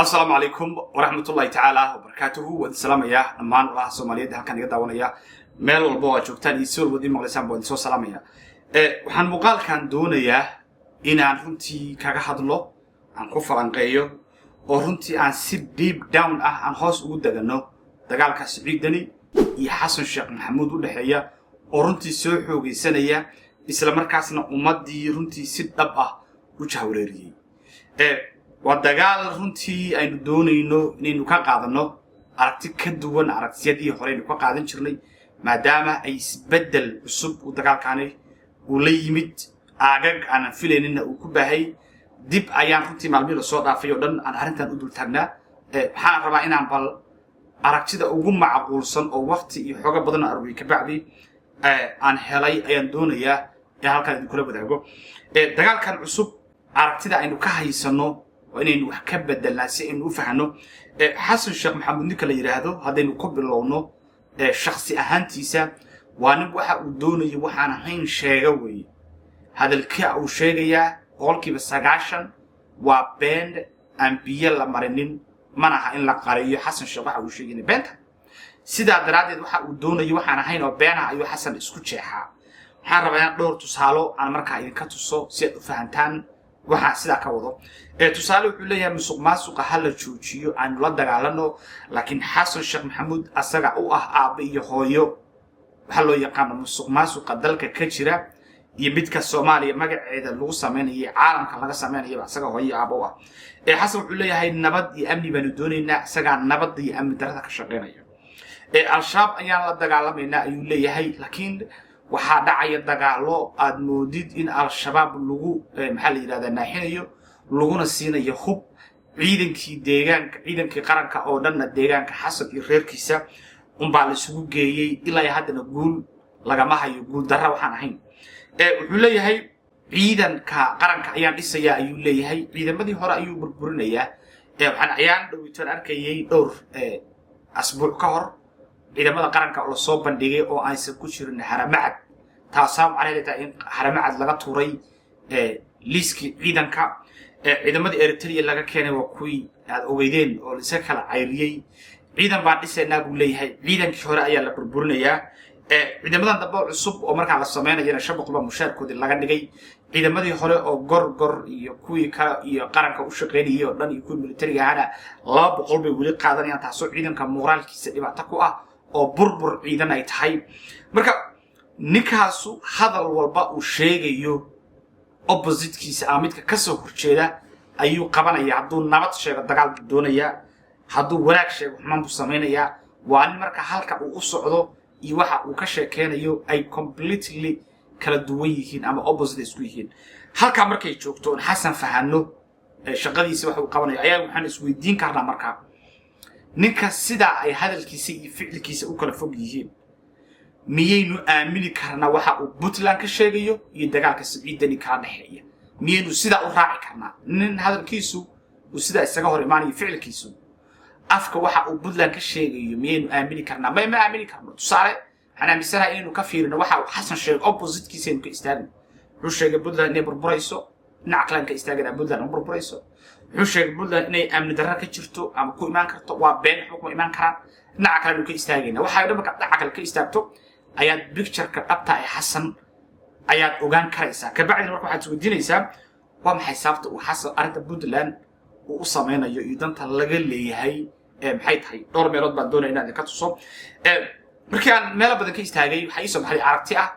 Asalaamu calaykum waraxmatullahi tacaala wabarakaatuhu. Waan salaamayaa dhammaan walaha Soomaaliyeed halkan iga daawanaya. Meel walba oo aad joogtaan iyo si walbaad ii maqlaysaan, baan soo salaamaya. Waxaan muuqaalkan doonayaa inaan runtii kaga hadlo, aan ku falanqeeyo oo runtii aan si deep down ah aan hoos ugu degano dagaalka Siciid Deni iyo Xasan Sheekh Maxamuud u dhexeeya, oo runtii soo xoogaysanaya, isla markaasna ummaddii runtii si dhab ah u jahwareeriyey. Waa dagaal runtii aynu doonayno inaynu ka qaadanno aragti ka duwan aragtiyadii hore aynu ka qaadan jirnay, maadaama ay isbeddel cusub uu dagaalkaani uu la yimid, aagag aanan filaynina uu ku baahay. Dib ayaan runtii maalmihii lasoo dhaafay oo dhan aan arrintan u dul taagnaa. Waxaan rabaa inaan bal aragtida ugu macquulsan oo wakti iyo xoogo badan arwey kabacdi aan helay ayaan doonayaa in halkan idinkula wadaago. Dagaalkan cusub aragtida aynu ka haysano waa inaynu wax ka bedelnaa si aynu u fahno. Xasan Sheekh Maxamuud ninka la yidhaahdo, haddaynu ku bilowno shaksi ahaantiisa, waa nin waxa uu doonayo waxaan ahayn sheega weeye. Hadalka uu sheegayaa 90% waa been aan biyo la marinin. Mana aha in la qariyo Xasan Sheekh waxa uu sheegaya beenta. Sidaa daraaddeed, waxa uu doonayo waxaan ahayn oo beenah ayuu Xasan isku jeexaa. Waxaan rabaa inaan dhowr tusaalo aan markaa idinka tuso si aad u fahantaan waxaan sidaa ka wado. Tusaale, wuxuu leeyahay musuq maasuqa ha la joojiyo, aanu la dagaalano, laakiin Xasan Sheekh Maxamuud asaga u ah aabbe iyo hooyo waxaa loo yaqaano musuq maasuqa dalka ka jira iyo midka Soomaaliya magaceeda lagu samaynayo, caalamka laga samaynayaba asaga hooyo iyo aabba u ah. Xasan wuxuu leeyahay nabad iyo amni baanu doonaynaa, isagaa nabadda iyo amni darada ka shaqaynaya. Al-Shabaab ayaan la dagaalamaynaa ayuu leeyahay, laakiin waxaa dhacaya dagaalo aad moodid in Al-Shabaab lagu, maxaa la yidhahdaa, naaxinayo, laguna siinayo hub. Ciidankii deegaanka, ciidankii qaranka oo dhanna deegaanka Xasan iyo reerkiisa unbaa la isugu geeyey. Ilaa iyo haddana guul lagama hayo, guul darra waxaan ahayn. Wuxuu leeyahay ciidanka qaranka ayaan dhisayaa ayuu leeyahay, ciidamadii hore ayuu burburinayaa. Waxaan ayaan dhowitoon arkayay dhowr asbuuc ka hor ciidamada qaranka oo lasoo bandhigay oo aysan ku jirin Haramacad, taasaa macnaheedu tahay in Haramacad laga tuuray liiskii ciidanka. Ciidamadii Eritrea laga keenay waa kuwii aad ogeydeen oo laiska kala cayriyey. Ciidan baan dhisaynaa buu leeyahay, ciidankii hore ayaa la burburinayaa. Ciidamadan dambe oo cusub oo markaa la samaynayana 500 baa mushaarkoodii laga dhigay. Ciidamadii hore oo Gorgor iyo kuwii kale iyo qaranka u shaqaynayay oo dhan iyo kuwii militariga ahaana 200 bay weli qaadanayaan, taasoo ciidanka moraalkiisa dhibaato ku ah oo burbur ciidan ay tahay. Marka ninkaasu hadal walba uu sheegayo oppositekiisa ama midka kasoo horjeeda ayuu qabanaya. Hadduu nabad sheego, dagaal buu doonayaa. Hadduu wanaag sheego, xumaan buu samaynayaa. Waa nin marka halka uu u socdo iyo waxa uu ka sheekeynayo ay completely kala duwan yihiin ama opposite isku yihiin. Halkaa markay joogto oon Xasan fahano shaqadiisa waxa uu qabanayo, ayaa waxaan isweydiin karnaa markaa: ninka sidaa ay hadalkiisa iyo ficilkiisa u kala fog yihiin, miyaynu aamini karnaa waxa uu Puntland ka sheegayo iyo dagaalka Siciid Deni kala dhexeeya? Miyaynu sidaa u raaci karnaa nin hadalkiisu uu sidaa isaga hor imaanayo ficilkiisu? Afka waxa uu Puntland ka sheegayo miyaynu aamini karnaa? Ma aamini karno. Tusaale, waxaan aaminsanahay inaynu ka fiirino waxa uu Xasan sheegay oppositekiisa aynu ka istaagno. Wuxuu sheegay Puntland inay burburayso, dhinaca kalean ka istaagana Puntland ma burburayso. Wuxuu sheegay Puntland inay amni darro ka jirto ama ku imaan karto, waa been, waxba kuma imaan karaan. Dhinaca kale aynu ka istaagayna. Waxa dhan marka dhinaca kale ka istaagto ayaad pictureka dhabta ee Xasan ayaad ogaan karaysaa. Kabacdina marka waxaad isweydiinaysaa: waa maxay sababta uu Xasan arrinta Puntland uu u samaynayo iyo danta laga leeyahay maxay tahay? Dhowr meelood baan doonaya inaan idinka tuso. Markii aan meelo badan ka istaagay, waxaa iisoo baxday aragti ah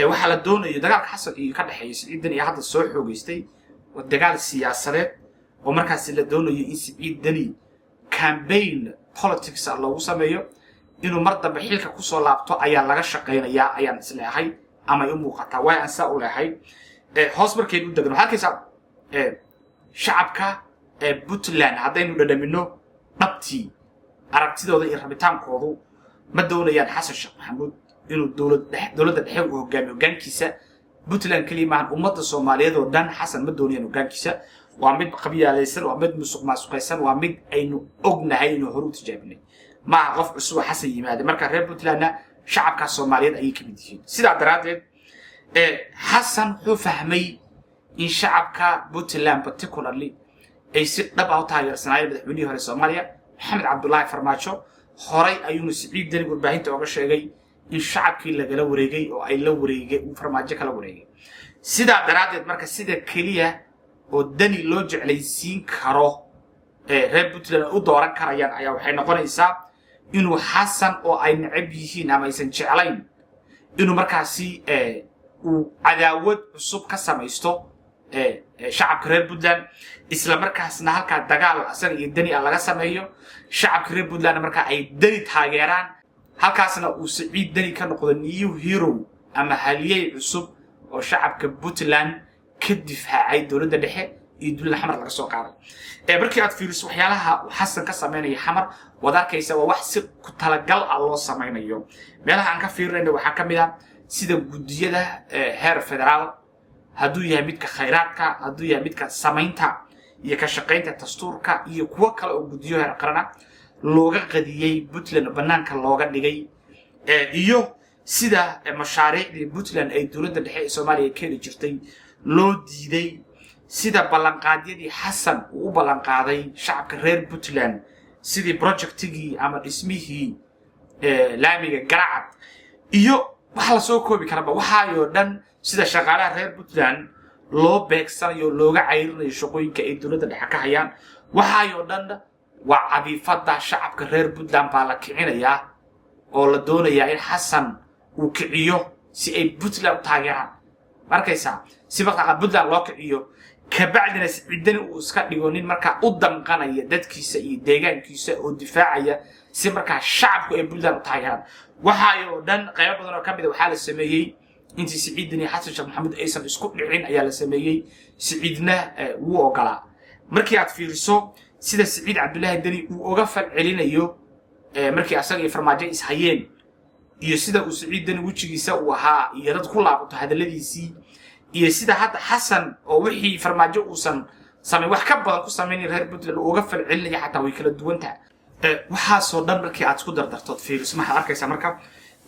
waxaa la doonayo dagaalka Xasan iyo ka dhexeeya Siciid Deni iyo hadda soo xoogeystay waa dagaal siyaasadeed oo markaasi la doonayo in Siciid Deni campaign politics loogu sameeyo, inuu mar dambe xilka kusoo laabto ayaa laga shaqaynayaa ayaan isleehay ama ay u muuqataa. Waay aan saa u leehay, hoos markaynu u degno, waxaa arkaysaa shacabka Puntland haddaynu dhadhamino dhabtii aragtidooda iyo rabitaankoodu, ma doonayaan Xasan Sheekh Maxamuud inuu dowladda dhexe uu hogaamiyo. Hogaankiisa Puntland keliya maahan, ummadda Soomaaliyeed oo dhan Xasan ma doonayaan hogaankiisa. Waa mid qabyaalaysan, waa mid musuq maasuqaysan, waa mid aynu ognahay inuu hore u tijaabinay. Maaha qof cusub oo Xasan yimaada. Marka reer Puntlandna shacabka Soomaaliyeed ayay ka mid yihiin. Sidaa daraaddeed, Xasan wuxuu fahmay in shacabka Puntland particularly ay si dhab ah u taageersanaayeen madaxweynihii hore Soomaaliya, Maxamed Cabdulaahi Farmaajo. Horay ayuuna Siciid Deni warbaahinta oga sheegay in shacabkii lagala wareegay oo ay la wareegay, uu Farmaajo kala wareegay. Sidaa daraaddeed marka, sida keliya oo Deni loo jeclaysiin karo ee reer Puntland ay u dooran karayaan ayaa waxay noqonaysaa inuu Xasan, oo ay necab yihiin ama aysan jeclayn, inuu markaasi uu cadaawad cusub ka samaysto shacabka reer Puntland, isla markaasna halkaa dagaal asaga iyo Deni a laga sameeyo, shacabka reer Puntlandna markaa ay Deni taageeraan, halkaasna uu Siciid Deni ka noqdo new hero ama haliyey cusub oo shacabka Puntland ka difaacay dowladda dhexe iyo dowladda Xamar laga soo qaaday. Markii aad fiiriso waxyaalaha uu Xasan ka samaynayo Xamar, waad arkaysa waa wax si ku talagal ah loo samaynayo. Meelaha aan ka fiirinayna waxaa ka mid ah sida guddiyada heer federaal, hadduu yahay midka khayraadka, hadduu yahay midka samaynta iyo ka shaqaynta dastuurka, iyo kuwo kale oo guddiyo heer qarana looga qadiyey Puntland oo bannaanka looga dhigay, iyo sida mashaariicdii Puntland ay dowladda dhexe ee Soomaaliya keeni jirtay loo diiday, sida ballanqaadyadii Xasan uu u ballanqaaday shacabka reer Puntland, sidii projectigii ama dhismihii laamiga Garacad iyo wax la soo koobi karaba. Waxaayoo dhan, sida shaqaalaha reer Puntland loo beegsanayo, looga cayrinayo shaqooyinka ay dowladda dhexe ka hayaan, waxaayoo dhan waa caadifadda shacabka reer Puntland baa la kicinayaa oo la doonayaa in Xasan uu kiciyo si ay Puntland u taageeraan. Ma arkaysaa? Si markaa Puntland loo kiciyo, kabacdina Siciidani uu iska dhigo nin markaa u damqanaya dadkiisa iyo deegaankiisa oo difaacaya, si markaa shacabku ay Puntland u taageeraan. Waxaayoo dhan qaybo badan oo ka mid a waxaa la sameeyey intii Siciidan iyo Xasan Sheekh Maxamuud aysan isku dhicin ayaa la sameeyey. Siciidna wuu ogolaa. Markii aad fiiriso sida Siciid Cabdullaahi Deni uu uga fal celinayo markii asaga iyo Farmaajo is hayeen, iyo sida uu Siciid Deni wejigiisa uu ahaa, iyo dad ku laabato hadalladiisii, iyo sida hadda Xasan oo wixii Farmaajo uusan samayn wax ka badan ku samaynayo reer Puntland uu uga fal celinaya, xataa way kala duwan tahay. Waxaasoo dhan markii aad isku dardartood fiiriso, maxaad arkaysaa marka?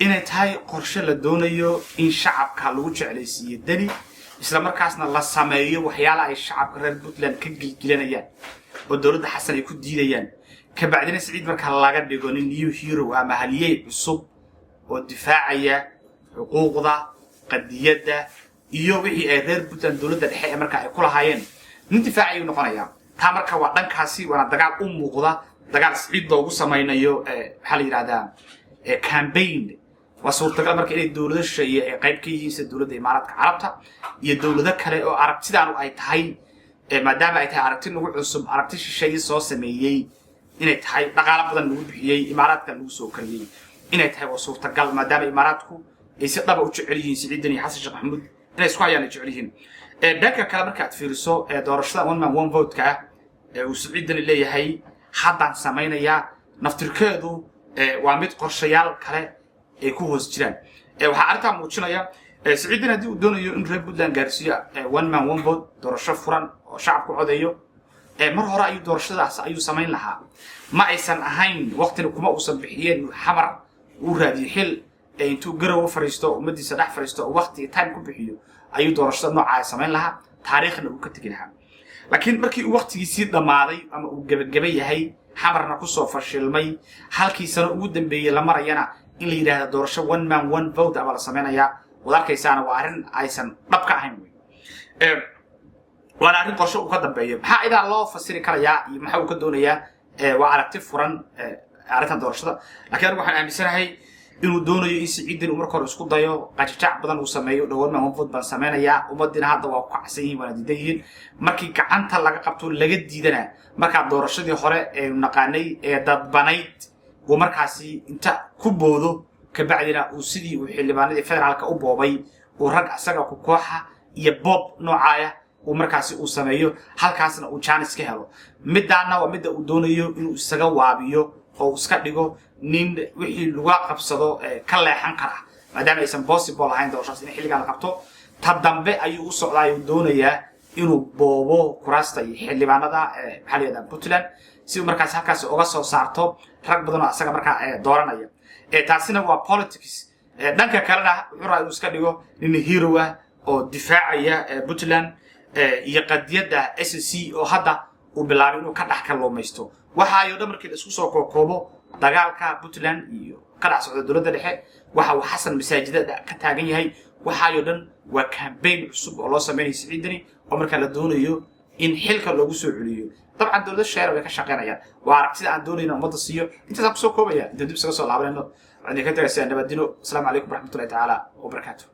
Inay tahay qorshe la doonayo in shacabka lagu jeclaysiiyo Deni, isla markaasna la sameeyo waxyaala ay shacabka reer Puntland ka gilgilanayaan oo dowladda Xasan ay ku diidayaan, kabacdina Siciid marka laga dhigo nin new hero ama haliyey cusub oo difaacaya xuquuqda, qadiyadda iyo wixii ay reer Puntland dowladda dhexe ee marka ay ku lahaayeen, nin difaacayuu noqonayaa. Taa marka waa dhankaasi, waana dagaal u muuqda dagaal Siciid loogu samaynayo, maxaa la yidhahdaa, campaign. Waa suurtagal marka inay dowlado shisheeye ay qayb ka yihiin, sida dowladda Imaaraadka Carabta iyo dowlado kale oo aragtidaanu ay tahay, maadaama ay tahay aragti nagu cusub, aragti shisheeye soo sameeyey inay tahay, dhaqaalo badan lagu bixiyey, Imaaraadka lagu soo kariyey inay tahay waa suurtagal, maadaama Imaaraadku ay si dhaba u jecel yihiin Siciidan iyo Xasan Sheekh Maxamuud inay isku hayaan ay jecel yihiin. Dhanka kale, marka aad fiiriso doorashada one man one vote-ka ah ee uu Siciidani leeyahay haddaan samaynayaa, naftirkeedu waa mid qorshayaal kale ay ku hoos jiraan. Waxaa arrintaa muujinaya, Siciidan haddii uu doonayo in reer Puntland gaarsiiyo one man one vote, doorasho furan oo shacabku codeeyo, mar hore ayuu doorashadaas ayuu samayn lahaa. Ma aysan ahayn, waqtina kuma uusan bixiyeen inuu Xamar uu raadiyo xil. Intuu Garowe fariisto, ummadiisa dhex fariisto oo waqti time ku bixiyo ayuu doorashada noocaa samayn lahaa, taariikhna uu ka tegi lahaa. Laakiin markii uu waqtigiisii dhammaaday ama uu gebageba yahay, Xamarna kusoo fashilmay, halkii sano ugu dambeeyey la marayana, in la yidhahda doorasho one man one vote abaa la samaynayaa, waad arkaysaana waa arrin aysan dhab ka ahayn wey, waana arrin qorshe uu ka dambeeyo. Maxaa idaa loo fasiri karayaa iyo maxaa uu ka doonayaa? Waa aragti furan arrintan doorashada, laakiin anigu waxaan aaminsanahay inuu doonayo in Siciidan uu marka hore isku dayo qajajac badan uu sameeyo, dhow one man one vote baan samaynayaa, ummadiina hadda waa ku kacsan yihiin waana diidan yihiin. Markii gacanta laga qabto, laga diidana, markaa doorashadii hore ee naqaanay ee dadbanayd uu markaasi inta ku boodo, kabacdina uu sidii uu xildhibaanadii federaalka u boobay uu rag asaga ku kooxa iyo boob noocaaya uu markaasi uu sameeyo, halkaasna uu jaanis ka helo. Midaana waa midda uu doonayo inuu isaga waabiyo oo uu iska dhigo nin wixii lagula qabsado ka leexan kara, maadaama aysan possible ahayn doorashadaas in xilligan la qabto. Ta dambe ayuu u socdaa, ayuu doonayaa inuu boobo kuraasta iyo xildhibaanada, maxaa la yihahdaa, Puntland, si uu markaasi halkaasi uga soo saarto rag badan oo asaga markaa dooranaya. Taasina waa politics. Dhanka kalena wuxuu rabaa inuu iska dhigo nin hero ah oo difaacaya Puntland iyo qadiyadda SSC oo hadda Uu bilaabay inuu ka dhex kalluumaysto. Waxaayo dhan markii la isku soo kookoobo, dagaalka Puntland iyo ka dhex socda dowladda dhexe, waxa uu Xasan masaajidada ka taagan yahay, waxaayo dhan waa campaign cusub oo loo sameynaya Siciid Deni, oo markaa la doonayo in xilka loogu soo celiyo. Dabcan dowlado sheera way ka shaqaynayaan. Waa aragtida aan doonayna ummadda siiyo. Intaasaan kusoo koobaya. Intaan dib isaga soo laabanayno, waxaan idinka tagaysaa nabadino. Asalaamu calaykum waraxmatullahi tacaala wabarakaatu.